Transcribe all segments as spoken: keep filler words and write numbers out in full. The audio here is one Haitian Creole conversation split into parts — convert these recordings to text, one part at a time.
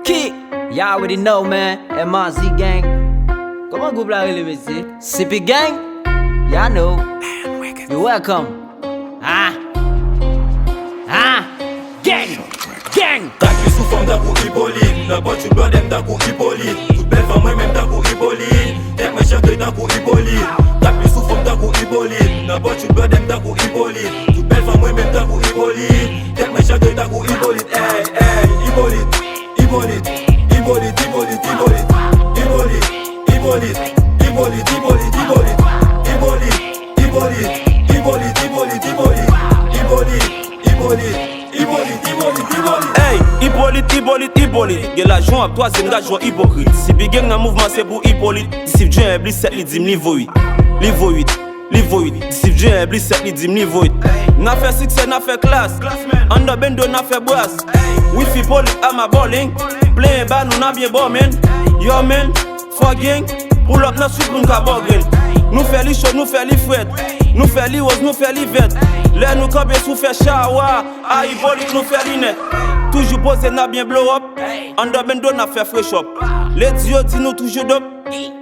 Kick! Y'all already know, man. M R Z Gang. Kòman gwoup la rele, mesye? C P Gang? Y'all know. You're welcome. Ah! Ah! Gang! Gang! Kat pye sou fòm tankou Ipolit. Nan pòt tout blòdè m tankou Ipolit. Tout bèl fanm mwen menm tankou Ipolit. Tèt mwen chante tankou Ipolit. Kat pye sou fòm tankou Ipolit. Nan pòt tout blòdè m tankou Ipolit. Tout bèl fanm mwen menm tankou Ipolit. Tèt mwen chante tankou Ipolit. Ey, ey, Ipolit. Ipolit. Ipolit, Ipolit, Ipolit. Ipolit. Ipolit, Ipolit, Ipolit, Ipolit. Ipolit. Ipolit, Ipolit, Ipolit, Ipolit. Ipolit. Ipolit, Ipolit, Ipolit, Ipolit. Ey, Ipolit, Ipolit, Ipolit. Gen lajwa ap twazyèm gad jwè ipokrit. Si big gang nan mouvman se pou Ipolit. Disip J M blis sèt li di m li voyit. Li voyit. Li voyit. Disip J M blis sèt li di m li voyit. N a fè siksè, n a fè klas. Anndan bendo n a fè bras. Wifi Ipolit a ma bowling. Plenyen ba nou n a byen bò, man. Yo, man. Fò gang, pull up nan street pou n ka bò grenn. Nou fè li cho, nou fè li frèt. Nou fè li woz, nou fè li vèt. Lè nou kanpe sou fè chawa, a Ipolit nou fè li nèt. Toujou poze n a byen blow up. Anndan bendo n a fè fresh up. Lady yo di nou toujou dope.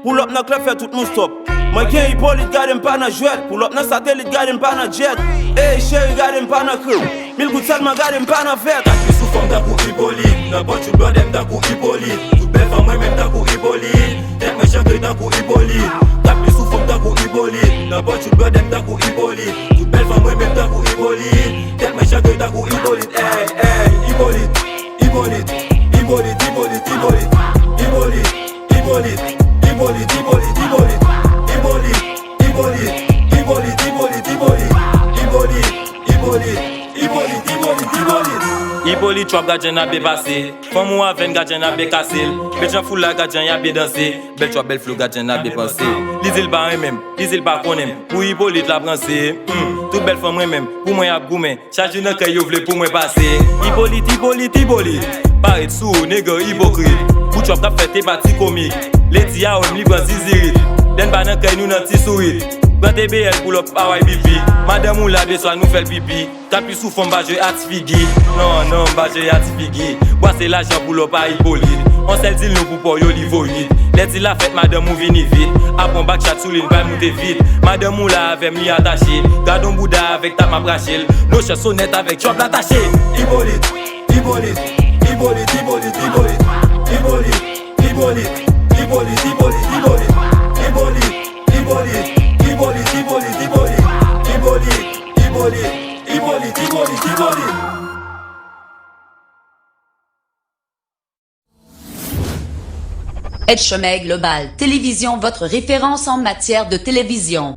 Pull up nan klèb fè tout nou stop. Mwen gen Ipolit gade m pa nan jwèt. Pull up nan satelit gade m pa nan jet. Ey cheri gade m pa nan krèw. Mil goud sèlman gade m pa nan vèt. Kat pye sou fòm tankou Ipolit. Nan pòt tout blòdè m tankou Ipolit. Tout bèl fanm mwen menm tankou Ipolit. Tèt mwen chante tankou Ipolit. Kat pye sou fòm tankou Ipolit. Nan pòt tout blòdè m tankou Ipolit. Tout bèl fanm mwen menm tankou Ipolit. Tèt mwen chante tankou Ipolit. Ey, ey, Ipolit. Ipolit. Ipolit, Ipolit, Ipolit. Ipolit. Ipolit, Ipolit, Ipolit. Ipolit. Ipolit, Ipolit, Ipolit, Ipolit. Ipolit, Ipolit, Ipolit, Ipolit, Ipolit. Ipolit, trap gad jan n ap depase. Fanm ou avè n gad jan n ap byen kase l. Bèl jan foul la gad jan y ap byen danse. Bèl trap, bèl flow gad jan n ap byen panse. Li di l pa renmen m, li di l pa konnen m. Pou Ipolit l ap ranse. Hmm, tout bèl fanm renmen m, pou mwen y ap goumen. Chak jou nan kè yo vle pou mwen pase. Ipolit, Ipolit, Ipolit. Parèt sou ou, nèg ipokrit. Bout trap k ap fèt e pa ti komik. Lady a wè m li pran zizirit. Dèn pa nan kè nou nan ti sourit. Pran T B L pull up a Y B P. Madanm ou la de swa nou fè l pipi. Kat pye sou fòm pa jwe a ti figi. Non, non, m pa jwe a ti figi. Bwase lajan pull up a Ipolit. On sèl dil nou pou paw yo li voyit. Lè dil la fèt madanm ou vini vit. Apre on back shot sou li n pral moute vit. Madanm ou la avè m li atache. Gad on bouda avèk tap m ap rache l. No chance onèt avèk trap la tache. Ipolit, Ipolit, Ipolit, Ipolit, Ipolit. Ipolit, Ipolit, Ipolit, Ipolit. Ipolit, Ipolit, Ipolit, Ipolit, Ipolit. Ipolit, Ipolit, Ipolit, Ipolit, Ipolit. Edchomè Global Télévision, votre référence en matière de télévision.